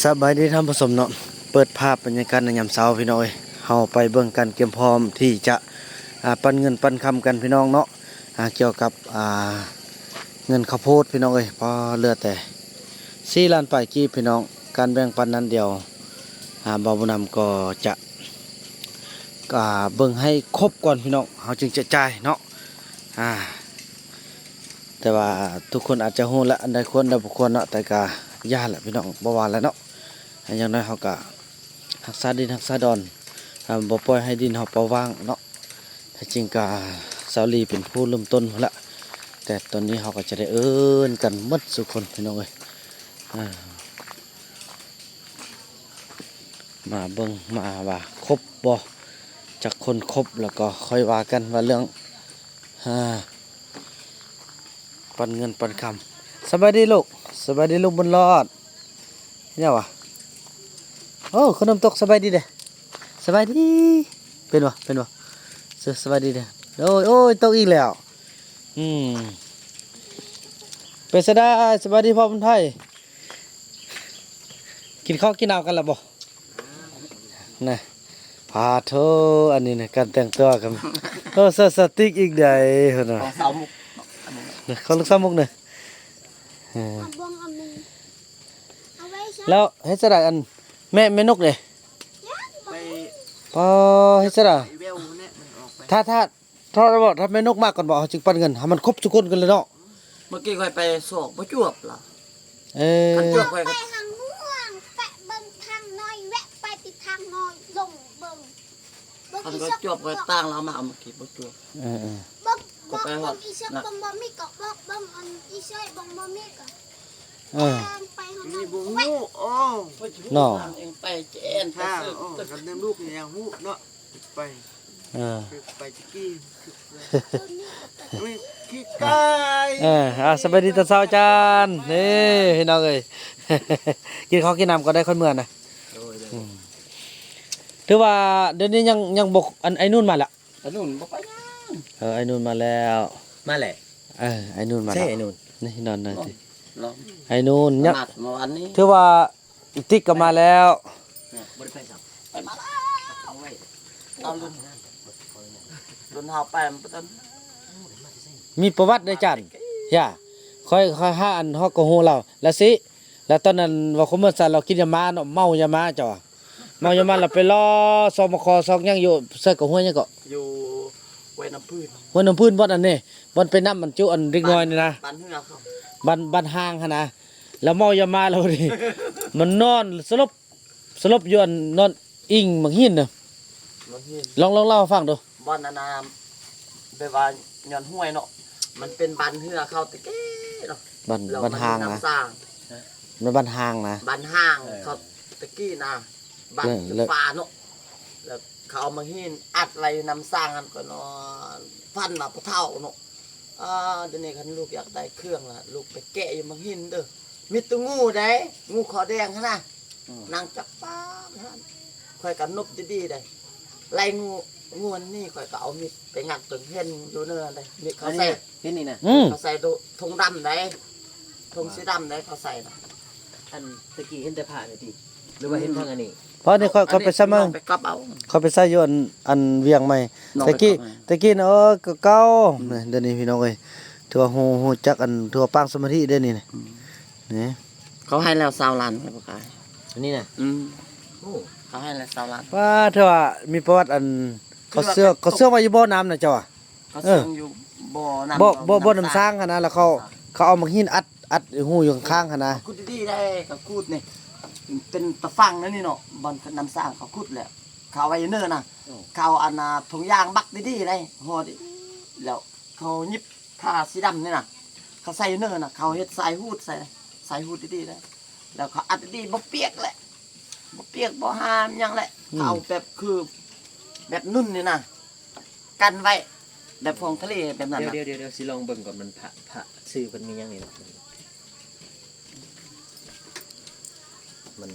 ສະບາຍດີທ່ານຜູ້ຊົມເນາະ, ເປີດພາບບັນຍາກາດໃນຍາມເຊົ້າພີ່ນ້ອງເອີຍ, ເຮົາໄປເບິ່ງການກຽມພ້ອມທີ່ຈະ ອ່າ ປັນເງິນປັນຄຳກັນພີ່ນ້ອງເນາະ, ອ່າ ກ່ຽວກັບ ອ່າ ເງິນເຂົ້າໂພດພີ່ນ້ອງເອີຍ, ພໍເຫຼືອແຕ່ສີ່ລ້ານປາຍກີບພີ່ນ້ອງ. ການແບ່ງປັນນັ້ນດຽວ ອ່າ ບ່າວບຸນນຳກໍຈະ ອ່າ ເບິ່ງໃຫ້ຄົບກ່ອນພີ່ນ້ອງ, ເຮົາຈຶ່ງຈະຈ່າຍເນາະ. ອ່າ ແຕ່ວ່າທຸກຄົນອາດຈະຮູ້ລະ ອັນໃດຄວນ ອັນໃດບໍ່ຄວນເນາະ, ແຕ່ກະຢ່າລະພີ່ນ້ອງ, ບໍ່ວ່າລະເນາະ. ຢ່າງໜ້ອຍເຮົາກະຮັກສາດິນຮັກສາດອນ, ອ່າ ບໍ່ປ່ອຍໃຫ້ດິນເຮົາເປົ່າວ່າງເນາະ. ແທ້ຈິງກະສາວລີເປັນຜູ້ເລີ່ມຕົ້ນພຸ້ນລະ, ແຕ່ຕອນນີ້ເຮົາກໍຈະໄດ້ເອີ້ນກັນໝົດສູ່ຄົນພີ່ນ້ອງເອີຍ. ອ່າ ມາເບິ່ງມາວ່າຄົບບໍ່, ຈັກຄົນຄົບ ແລ້ວກໍຄ່ອຍວ່າກັນວ່າເລື່ອງ ອ່າ ປັນເງິນປັນຄຳ. ສະບາຍດີລູກ, ສະບາຍດີລູກບຸນລອດ. ເຮັດຫຍັງວະ? ໂອ້ ຂະໜົມຕົກ. ສະບາຍດີເດ້, ສະບາຍດີ. ເປັນບໍ່? ເປັນບໍ່? ສະ ສະບາຍດີເດ້. ໂອ້ຍ ໂອ້ຍ ຕົກອີກແລ້ວ. ອືມ ເປັນຈັ່ງໃດ? ສະບາຍດີພໍ່ບຸນໄພ. ກິນເຂົ້າກິນນ້ຳກັນແລ້ວບໍ່? ນະ ພາໂທ ອັນນີ້ນະ ການແຕ່ງຕົວກັນ. ໂອ້ ໃສ່ສະຕິກອີກໃດພຸ້ນນະ, ຂອງສາວມຸກ ອັນນີ້ນະ ຂອງລູກສາວມຸກນະ. ເອີ ເອົາເບິ່ງອັນນີ້ ເອົາໄວ້ໃສ່ ແລ້ວເຮັດຈັ່ງໃດ? ອັນ ແມ່ ແມ່ນົກເດ້ ໄປ ພໍ ເຮັດຈັ່ງໃດ? ໄປແວ່ວແນ່ ມັນອອກໄປ ຖ້າ ຖ້າ ຖ້າແມ່ນົກມາກ່ອນບໍ ເຮົາຈຶ່ງປັນເງິນໃຫ້ມັນຄົບທຸກຄົນກັນເລີຍເນາະ. ເມື່ອກີ້ຂ້ອຍໄປຊອກບໍ່ຈວບລະ. ເອີ ຄັນຈວບຂ້ອຍໄປທາງມ່ວງ ແປະເບິ່ງທາງນ້ອຍ ແວະໄປຕິດທາງນ້ອຍ ລົງເບິ່ງ ຄັນກໍຈວບຂ້ອຍຕາງລາວມາເອົາມາກີ້ບໍ່ຈວບ. ເອີໆ ເບິ່ງ ບອກເບິ່ງອີເຊືອກເບິ່ງບໍ່ມີກໍບອກເບິ່ງອັນອີເຊຍເບິ່ງບໍ່ມີກໍ ເອີ ແຕ່ງໄປຫັ້ນ ນີ້ບໍ່ຮູ້. ໂອ້ ເນາະ ເອງໄປແຈນໄປ ຖ້າ ເອີ ກັນເລື່ອງລູກນີ້ຍັງຮູ້ເນາະ ໄປ ເອີ ໄປຕະກີ້ ໂອ້ຍ ຂີ້ກາຍ. ເອີ ອ່າ ສະບາຍດີຕອນເຊົ້າອາຈານ. ນີ້ພີ່ນ້ອງເອີຍ ກິນເຂົ້າກິນນ້ຳກ່ອນໄດ້ ຄ່ອຍເມືອນະ. ໂດຍ ໂດຍ ອືມ ຖືວ່າດຽວນີ້ຍັງ ຍັງບໍ່ ອັນ ໄອ້ນູນມາແລ້ວ. ໄອ້ນູນບໍ່ໄປຫຍັງ. ເອີ ໄອ້ນູນມາແລ້ວ ມາແລ້ວ. ເອີ ໄອ້ນູນມາແລ້ວ. ໃສໄອ້ນູນ? ນີ້ນອນໜ້ອຍຕິ ລອງ ໄອ້ນູນຍັງ ມາວານນີ້ ຖືວ່າອີຕິກກໍມາແລ້ວ. ບໍ່ໄດ້ໄປຊ້ຳ ໄປມາແລ້ວ ເອົາລຸ້ນ ລຸ້ນເຮົາໄປ ມັນບໍ່ທັນ ມີປະຫວັດເດ້ອາຈານ. ຢ່າ ຂ້ອຍ ຂ້ອຍຫາອັນຮອດກໍຮູ້ລາວລະຊິ ລະຕອນນັ້ນວ່າຄົນເມືອງສັນລາວກິນຢາມ້າເນາະ ເມົາຢາມ້າເຈົ້າ ເມົາຢາມ້າລະໄປລໍ້ຊອກໝາກຄໍຊອກຫຍັງຢູ່ໃສກໍຫ້ວຍຫຍັງເກາະ ຢູ່ຫ້ວຍນ້ຳພື້ນ ຫ້ວຍນ້ຳພື້ນ ບ່ອນອັນນີ້ ບ່ອນໄປນຳອັນຈຸອັນເດັກນ້ອຍນີ້ນະ ບ້ານເຮືອເຂົາ ບ້ານ ບ້ານຮ່າງຫັ້ນນະ. ລະເມົາຢາມ້າລະນີ້ ມັນນອນສະຫຼົບ ສະຫຼົບຢູ່ອັນ ນອນອີງໝາກຫີນນະ. ໝາກຫີນ ລອງ ລອງເລົ່າໃຫ້ຟັງດູ. ບ່ອນອັນນ່າ ແບບວ່າຍ້ອນຫ້ວຍເນາະ ມັນເປັນບ້ານເຮືອເຂົາແຕ່ກີ້ເນາະ ບ້ານ ແລ້ວ ບ້ານຮ່າງນະ ແມ່ນບ້ານຮ່າງນະ ບ້ານຮ່າງ ເອີ ເຂົາແຕ່ກີ້ນະ ບ້ານ ເອີ ເອີ ປ່າເນາະ ແລ້ວເຂົາເອົາໝາກຫີນອັດໄວ້ນຳສ້າງຫັ້ນ ຂ້ອຍນອນຝັນວ່າຜູ້ເຖົ້າເນາະ. ອ່າ ດຽວນີ້ຄັນລູກຢາກໄດ້ເຄື່ອງລະ ລູກໄປແກະຢູ່ໝາກຫີນເດີ້ ມີແຕ່ງູເດ້ ງູຄໍແດງຫັ້ນນະ ອືມ ນັ່ງຈັບປາບຫັ້ນ ຂ້ອຍກໍນົບດີໆໄດ໋ ໄລ່ງູ ງູນີ້ ຂ້ອຍກໍເອົາມີດໄປງັດເບິ່ງ ເຫັນຢູ່ເນີໄດ໋ ມີດເຂົາໃສ່ ອັນນີ້ນະ ເຫັນນີ້ນະ ອືມ ເຂົາໃສ່ໂຕ ຖົງດຳໄດ໋ ຖົງສີດຳໄດ໋ ເຂົາໃສ່ນະ. ອັນຕະກີ້ເຫັນແຕ່ພະນີ້ຕິ ຫຼືວ່າເຫັນທາງອັນນີ້? ເພາະນີ້ຂ້ອຍ ຂ້ອຍໄປໃສ່ມາ ໄປກັບເອົາ ຂ້ອຍໄປໃສ່ຢູ່ອັນ ອັນວຽງໃໝ່ ຕະກີ້ ຕະກີ້ນະ ເອີ ກໍເກົ່າ ອືມ ດຽວນີ້ພີ່ນ້ອງເອີຍ ຖືວ່າຮູ້ ຮູ້ຈັກອັນ ຖືວ່າປາງສະມາທິເດ້ນີ້ ອືມ ນີ້ ເຂົາໃຫ້ແລ້ວຊາວລ້ານ ຂ້ອຍບໍ່ຂາຍ ອັນນີ້ນະ ອືມ ໂອ້ ເຂົາໃຫ້ແລ້ວຊາວລ້ານ. ວ່າ ຖືວ່າມີປະຫວັດອັນ ເຂົາເຊື່ອ ເຂົາເຊື່ອວ່າຢູ່ບໍ່ນ້ຳນະເຈົ້າອະ ເຂົາເຊື່ອຢູ່ບໍ່ນ້ຳ ບໍ່ ບໍ່ນ້ຳສ້າງຫັ້ນນະ ແລ້ວເຂົາ ເຂົາເອົາໝາກຫີນອັດ ອັດຮູຢູ່ຂ້າງໆຫັ້ນນະ ຂຸດດີໆໄດ໋ ເຂົາຂຸດນີ້ ເປັນຕາຝັ່ງນັ້ນນີ້ເນາະ ບ່ອນນ້ຳສ້າງເຂົາຂຸດແລ້ວ ເຂົາເອົາໄວ້ຢູ່ເນີນະ ເຂົາອັນນ່າ ຖົງຢາງບັກດີໆໄດ໋ ຫໍ່ດີ ແລ້ວເຂົາຫຍິບຜ້າສີດຳນີ້ນະ ເຂົາໃສ່ຢູ່ເນີນະ ເຂົາເຮັດສາຍຮູດໃສ່ ສາຍຮູດດີໆໄດ໋ ແລ້ວເຂົາອັດດີໆ ບໍ່ປຽກແຫຼະ ບໍ່ປຽກບໍ່ຫາຫຍັງແຫຼະ ອືມ ເຂົາເອົາແບບຄື ແບບນຸ່ນນີ້ນະ ກັນໄວ້ ແບບຂອງທະເລແບບນັ້ນນະ. ດຽວໆໆ ຊິລອງເບິ່ງກ່ອນ ມັນພະ ພະຊື່ເພິ່ນມີຫຍັງນີ້ນະ ມັນ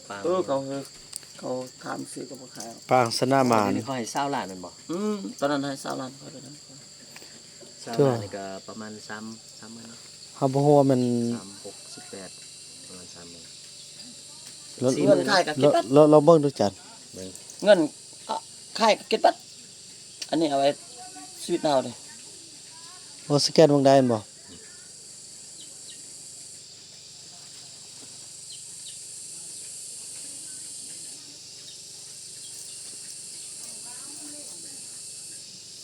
ປາງ ເອີ ເຂົາ ເຂົາຖາມຊື່ກໍບໍ່ຂາຍ ປາງຊະນະມານ ດຽວນີ້ເຂົາໃຫ້ຊາວລ້ານແມ່ນບໍ່? ອືມ ຕອນນັ້ນໃຫ້ຊາວລ້ານ ຂ້ອຍໄປນຳ ຊາວລ້ານນີ້ກໍປະມານສາມ ສາມໝື່ນ ເຮົາບໍ່ຮູ້ວ່າມັນ ສາມ ຫົກ ສິບແປດ ປະມານສາມໝື່ນ. ລະ ເງິນຂາຍກໍເກັບບັດ ລະ ລະ ລອງເບິ່ງດູຈານ ເບິ່ງ ເງິນ ອະ ຂາຍກໍເກັບບັດ ອັນນີ້ເອົາໄວ້ຊີວິດເຮົາເດ້. ໂອ້ ສະແກນເບິ່ງໄດ້ແມ່ນບໍ່?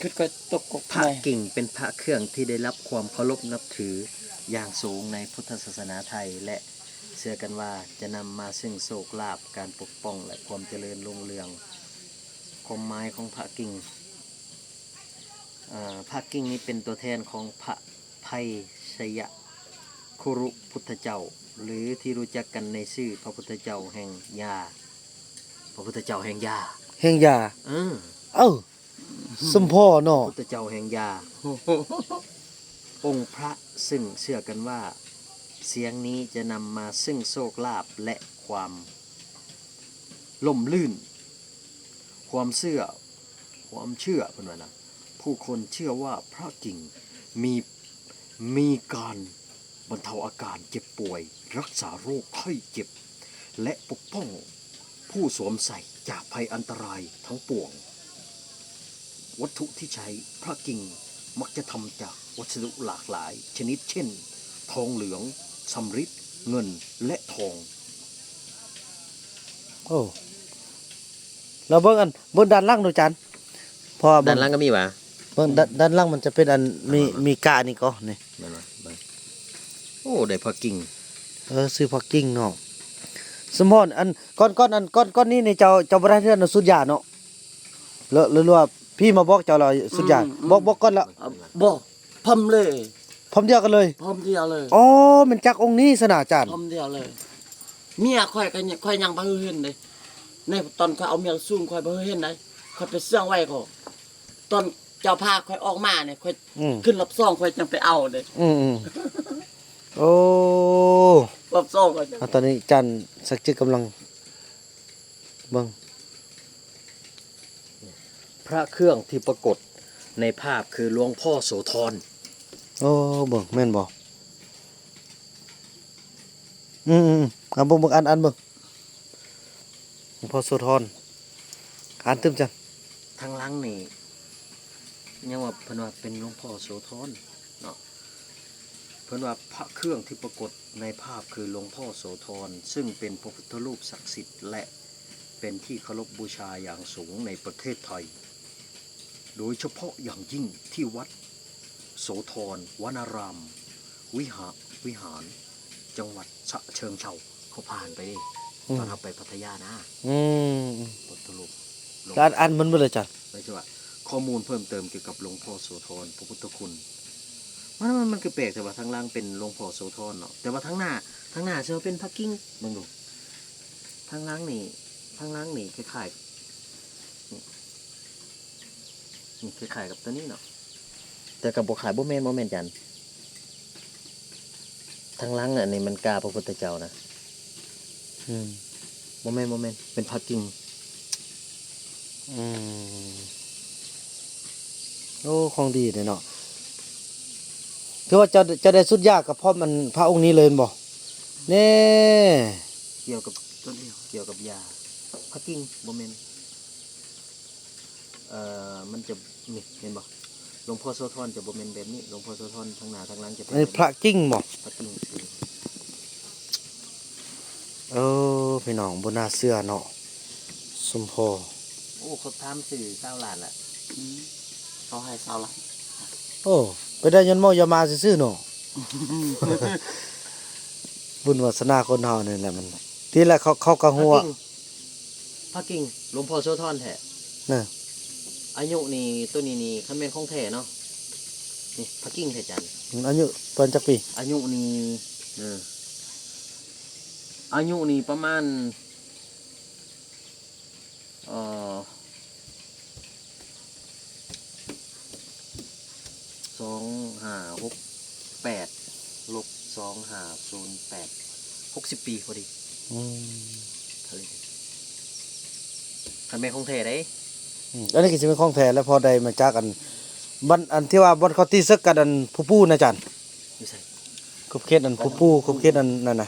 ຄິດຂ້ອຍຕົກກົກ ພະ ໃໝ່ ກິ່ງເປັນພະເຄື່ອງທີ່ໄດ້ຮັບຄວາມເຄົາລົບນັບຖືຢ່າງສູງໃນພຸດທະສາສະໜາໄທ ແລະ ເຊື່ອກັນວ່າຈະນຳມາເຊິ່ງໂຊກລາບ, ການປົກປ້ອງ ແລະ ຄວາມຈະເລີນຮຸ່ງເຮືອງ. ຄວາມໝາຍຂອງພະກິ່ງ ເອີ ພະກິ່ງນີ້ເປັນຕົວແທນຂອງພະໄພຊະຍະຄຸລຸພຸດທະເຈົ້າ ຫຼື ທີ່ຮູ້ຈັກກັນໃນຊື່ພະພຸດທະເຈົ້າແຫ່ງຢາ ພະພຸດທະເຈົ້າແຫ່ງຢາ ແຫ່ງຢາ ເອີ ເອົ້າ ສົມພໍເນາະ ພຸດທະເຈົ້າແຫ່ງຢາ ອົງພະ ເຊິ່ງເຊື່ອກັນວ່າສຽງນີ້ຈະນຳມາເຊິ່ງໂຊກລາບ ແລະ ຄວາມ ລ່ມລື່ນ ຄວາມເຊື່ອ ຄວາມເຊື່ອ ເພິ່ນວ່ານະ ຜູ້ຄົນເຊື່ອວ່າພະກິ່ງມີ ມີການບັນເທົາອາການເຈັບປ່ວຍ, ຮັກສາໂລກໄຂ້ເຈັບ ແລະ ປົກປ້ອງຜູ້ສວມໃສ່ຈາກໄພອັນຕະລາຍທັງປວງ. ວັດຖຸທີ່ໃຊ້ພະກິ່ງມັກຈະທຳຈາກວັດສະດຸຫຼາກຫຼາຍຊະນິດ ເຊັ່ນ ທອງເຫຼືອງ, ສຳລິດ, ເງິນ ແລະ ທອງ. ໂອ້ ລະເບິ່ງອັນ ເບິ່ງດ້ານຫຼັງດູຈານ ເພາະວ່າ ດ້ານຫຼັງກໍມີຫວາ? ເບິ່ງ ດ້ານ ດ້ານຫຼັງມັນຈະເປັນອັນ ມີ ອ່າ ມີການີ້ກໍນີ້ ແມ່ນບໍ່? ເບິ່ງ ໂອ້ ໄດ້ພະກິ່ງ ເອີ ຊື່ພະກິ່ງເນາະ ສົມພອນ ອັນ ກ່ອນ ກ່ອນ ອັນ ກ່ອນ ກ່ອນນີ້ນີ້ ເຈົ້າ ເຈົ້າບໍ່ໄດ້ເທື່ອນຳສູດຢາເນາະ ຫຼື ຫຼືວ່າພີ່ມາບອກເຈົ້າລະສູດຢາ? ອືມ ບອກ ບອກກ່ອນລະ ອືມ ບໍ່ ພ້ອມເລີຍ ພ້ອມດຽວກັນເລີຍ ພ້ອມດຽວເລີຍ ອໍ ແມ່ນຈັກອົງນີ້ຊັ້ນນະອາຈານ ພ້ອມດຽວເລີຍ ເມຍຂ້ອຍກໍ ຂ້ອຍຍັງບໍ່ເຫັນເດ້ ໃນຕອນຂ້ອຍເອົາເມຍລະສູນ ຂ້ອຍບໍ່ເຫັນໃດ ຂ້ອຍໄປເຊື່ອງໄວ້ກໍ ຕອນເຈົ້າພາຂ້ອຍອອກມານີ້ ຂ້ອຍ ອືມ ຂຶ້ນລອບສອງ ຂ້ອຍຈັ່ງໄປເອົາເດ້ ອືມໆ ໂອ້ ລອບສອງຂ້ອຍ ອາ ຕອນນີ້ອາຈານສັກຈິດກຳລັງເບິ່ງ ພະເຄື່ອງທີ່ປາກົດໃນພາບຄືຫຼວງພໍ່ໂສທອນ ໂອ້ ເບິ່ງ ແມ່ນບໍ່? ອືມໆໆ ເອົາເບິ່ງ ເບິ່ງ ອ່ານ ອ່ານເບິ່ງ ຫຼວງພໍ່ໂສທອນ ອ່ານຕື່ມຈັ່ງ ທາງຫຼັງນີ້ ຍັງວ່າເພິ່ນວ່າເປັນຫຼວງພໍ່ໂສທອນເນາະ ເພິ່ນວ່າພະເຄື່ອງທີ່ປາກົດໃນພາບຄືຫຼວງພໍ່ໂສທອນ ເຊິ່ງເປັນພະພຸດທະຮູບສັກສິດ ແລະ ເປັນທີ່ເຄົາລົບບູຊາຢ່າງສູງໃນປະເທດໄທ ໂດຍສະເພາະຢ່າງຍິ່ງທີ່ວັດໂສທອນວະນາລາມ ວິຫາ ວິຫານ ຈັງຫວັດຊະເຊີງເຊົາ. ເຂົາຜ່ານໄປເດ້ ອືມ ຕອນເຮົາໄປພັດທະຍານະ ອືມ ພຸດທະຮູບ ແລ້ວອ່ານ ອ່ານມັນເບິ່ງເລີຍຈ້ະ ໄປຊິວ່າ ຂໍ້ມູນເພີ່ມເຕີມກ່ຽວກັບຫຼວງພໍ່ໂສທອນ ພະພຸດທະຄຸນ ມັນ ມັນ ມັນຄືແປກແທ້ວ່າ ທາງຫຼັງເປັນຫຼວງພໍ່ໂສທອນເນາະ ແຕ່ວ່າທາງໜ້າ ທາງໜ້າຊິວ່າເປັນພະກິ່ງ ເບິ່ງດູ ທາງຫຼັງນີ້ ທາງຫຼັງນີ້ຄ້າຍໆ ນີ້ ນີ້ຄ້າຍໆກັບຕົວນີ້ເນາະ ແຕ່ກໍບໍ່ຄ້າຍ ບໍ່ແມ່ນ ບໍ່ແມ່ນ ອາຈານ ທາງຫຼັງອັນນີ້ມັນກາພະພຸດທະເຈົ້ານະ ອືມ ບໍ່ແມ່ນ ບໍ່ແມ່ນ ເປັນພະກິ່ງ ອືມ ໂອ້ ຂອງດີເດ້ເນາະ ຄືວ່າເຈົ້າ ເຈົ້າໄດ້ສູດຢາກັບພ້ອມອັນພະອົງນີ້ເລີຍແມ່ນບໍ່? ແນ່ ກ່ຽວກັບ ຕົວດຽວ ກ່ຽວກັບຢາ ພະກິ່ງ ບໍ່ແມ່ນ ເອີ ມັນຈະ ນີ້ ເຫັນບໍ່? ຫຼວງພໍ່ໂສທອນຈະບໍ່ແມ່ນແບບນີ້ ຫຼວງພໍ່ໂສທອນທາງໜ້າທາງຫຼັງຈະເປັນ ອັນນີ້ພະກິ່ງບໍ່? ພະກິ່ງ ເອີ ພີ່ນ້ອງ ບໍ່ໜ້າເຊື່ອເນາະ ສົມພໍ ໂອ້ ເຂົາຖາມຊື້ຊາວລ້ານລະ ອືມ ເຂົາໃຫ້ຊາວລ້ານ ໂອ້ ໄປໄດ້ຍ້ອນເມົາຢາໝາຊື່ໆເນາະ ບຸນວາສະໜາຄົນເຮົານີ້ແຫຼະ ມັນ ທີ່ແຫຼະ ເຂົາ ເຂົາກໍຮູ້ວ່າ ພະກິ່ງ ພະກິ່ງ ຫຼວງພໍ່ໂສທອນແທ້ ນະ ອາຍຸນີ້ ໂຕນີ້ນີ້ ຄັນແມ່ນຂອງແທ້ເນາະ ນີ້ ພະກິ່ງແທ້ຈັນ ອືມ ອາຍຸປານຈັກປີ? ອາຍຸນີ້ ເອີ ອາຍຸນີ້ປະມານ ເອີ ສອງຫ້າຫົກແປດ ລົບສອງຫ້າສູນແປດ ຫົກສິບປີພໍດີ ອືມ ຄັນແມ່ນຂອງແທ້ເດ້ ອືມ ອັນນີ້ກໍຊິແມ່ນຂອງແທ້ແລ້ວ ເພາະໄດ້ມາຈາກອັນ ບັນ ອັນທີ່ວ່າບ່ອນເຂົາຕີເສິກກັນ ອັນຜູ້ປູນະອາຈານ ຢູ່ໃສ? ຂົບເຂດອັນຜູ້ປູ ຂົບເຂດອັນນັ້ນນະ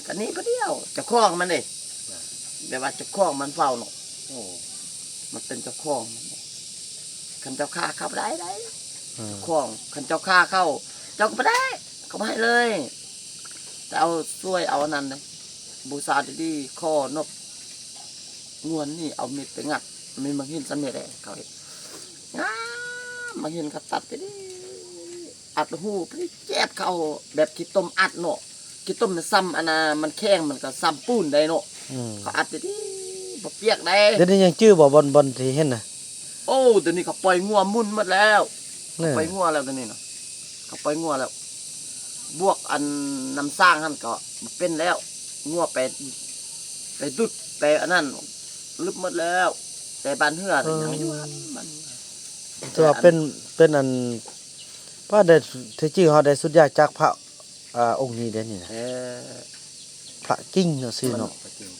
ນກໍໜີຜູ້ດຽວ ເຈົ້າຂອງມັນເດ້ ແບບວ່າເຈົ້າຂອງມັນເຝົ້າເນາະ. ໂອ້ ມັນເປັນເຈົ້າຂອງມັນເດ້ ຄັນເຈົ້າຂ້າເຂົ້າບໍ່ໄດ້ໃດ ອືມ ເຈົ້າຂອງ ຄັນເຈົ້າຂ້າເຂົ້າ ເຈົ້າກໍບໍ່ໄດ້ ເຂົາບໍ່ໃຫ້ເລີຍ. ແຕ່ເອົາຊ່ວຍເອົາອັນນັ້ນເດ້ ບູຊາດີໆ ຂໍນົບງວນນີ້ ເອົາມີດໄປງັດ ມີໝາກຫີນສ່ຳນີ້ແຫຼະ ເຂົາເຮັດງາມ ໝາກຫີນເຂົາຕັດດີໆ ອັດຮູໄປແຈບເຂົາແບບຂີ້ຕົມອັດເນາະ ຂີ້ຕົມມັນສ່ຳອັນນ່າ ມັນແຂງ ມັນກໍສ່ຳປູນໄດ໋ເນາະ. ອືມ ເຂົາອັດດີໆ ບໍ່ປຽກໄດ໋. ດຽວນີ້ຍັງຈື່ບໍ່ ບ່ອນ ບ່ອນທີ່ເຫັນນະ? ໂອ້ ດຽວນີ້ເຂົາປ່ອຍງົວໝຸ່ນໝົດແລ້ວ ແມ່ນ ປ່ອຍງົວແລ້ວດຽວນີ້ນະ ເຂົາປ່ອຍງົວແລ້ວ ບວກອັນນ້ຳສ້າງຫັ້ນກໍບໍ່ເປັນແລ້ວ ງົວໄປ ໄປດຸດໄປອັນນັ້ນ ລຶບໝົດແລ້ວ ແຕ່ບ້ານເຮືອ ເອີ ຍັງຢູ່ຫັ້ນ ບ້ານເຮືອ ຖືວ່າເປັນ ເປັນອັນ ວ່າໄດ້ ທີ່ຈິງເຮົາໄດ້ສຸດຍາຈາກພະ ອ່າ ອົງນີ້ເດ້ນີ້ນະ ເອີ ພະກິ່ງເນາະ ຊື່ເນາະ ພະກິ່ງ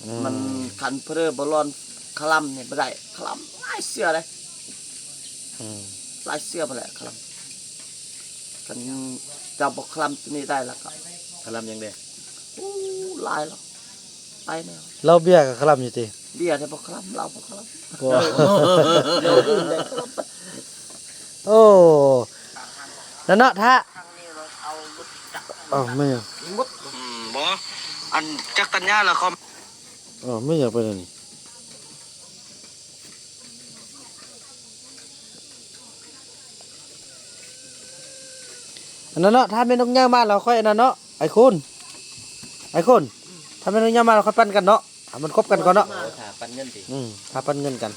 ອືມ ມັນຄັນເພີບໍ່ລອນຄະລຳນີ້ບໍ່ໄດ້ ຄະລຳຫຼາຍເສືອເດ້ ອືມ ຫຼາຍເສືອພຸ້ນແຫຼະຄະລຳ ຄັນເຈົ້າບໍ່ຄະລຳຕົວນີ້ໄດ້ແລ້ວກໍ ຄະລຳຫຍັງເດ້? ໂອ້ ຫຼາຍແລ້ວ ຫຼາຍແນວ ເຫຼົ້າເບຍກໍຄະລຳຢູ່ຕິ? ເບຍແທ້ບໍ່ຄະລຳ ເຫຼົ້າບໍ່ຄະລຳ ບໍ່ ແນວອື່ນແຫຼະຄະລຳ. ໂອ້ ນັ້ນເນາະ ຖ້າ ເອົາແມ່ນຫຍັງ? ບໍ່ ອັນຈັກຕັນຍາລະຄອມ ເອົາແມ່ນຫຍັງໄປແນວນີ້? ອັນນັ້ນເນາະ ຖ້າແມ່ນົກໃຫຍ່ມາແລ້ວຄ່ອຍອັນນັ້ນເນາະ ໄອ້ຄູນ ໄອ້ຄູນ ຖ້າແມ່ນົກໃຫຍ່ມາແລ້ວຄ່ອຍປັ່ນກັນເນາະ ໃຫ້ມັນຄົບກັນກ່ອນເນາະ ຖ້າປັນເງິນຕິ ອືມ ຖ້າປັນເງິນກັນ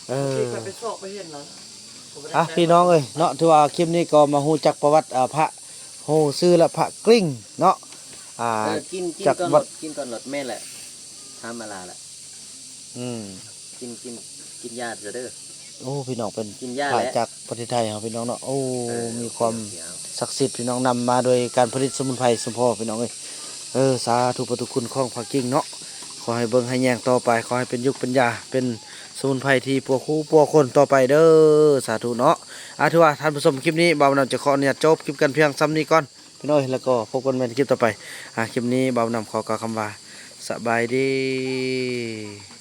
ເອີ ຂ້ອຍໄປຊອກໄປເຫັນແລ້ວ ອ່ະ ພີ່ນ້ອງເອີຍເນາະ ຖືວ່າຄລິບນີ້ກໍມາຮູ້ຈັກປະຫວັດ ເອີ ພະ ຮູ້ຊື່ລະ ພະກິ່ງເນາະ ອ່າ ເອີ ກິນ ກິນກ່ອນໂລດ ກິນກ່ອນໂລດ ແມ່ນແຫຼະ ທຳມະດາແຫຼະ ອືມ ກິນ ກິນ ກິນຢາຊະເດີ ໂອ້ ພີ່ນ້ອງ ເປັນ ກິນຢາ ພະ ແຫຼະ ຈາກປະເທດໄທເຮົາ ພີ່ນ້ອງເນາະ ໂອ້ ເອີ ມີຄວາມສັກສິດ ພີ່ນ້ອງ ນຳມາໂດຍການຜະລິດສະໝຸນໄພສົມພໍ ພີ່ນ້ອງເອີຍ ເອີ ສາທຸ ພຸດທະຄຸນຂອງພະກິ່ງເນາະ ຂໍໃຫ້ເບິ່ງໃຫ້ແຍງຕໍ່ໄປ ຂໍໃຫ້ເປັນຢູກເປັນຢາ ເປັນສະໝຸນໄພທີ່ປົວຄູ່ປົວຄົນຕໍ່ໄປເດີ ສາທຸເນາະ ອ່າ ຖືວ່າທ່ານຜູ້ຊົມ ຄລິບນີ້ບ່າວນຳຈະຂໍອະນຸຍາດຈົບຄລິບກັນພຽງສ່ຳນີ້ກ່ອນ ພີ່ນ້ອງເອີຍ ແລ້ວກໍພົບກັນໃໝ່ໃນຄລິບຕໍ່ໄປ ອ່າ ຄລິບນີ້ບ່າວນຳຂໍກ່າວຄຳວ່າ ສະບາຍດີ.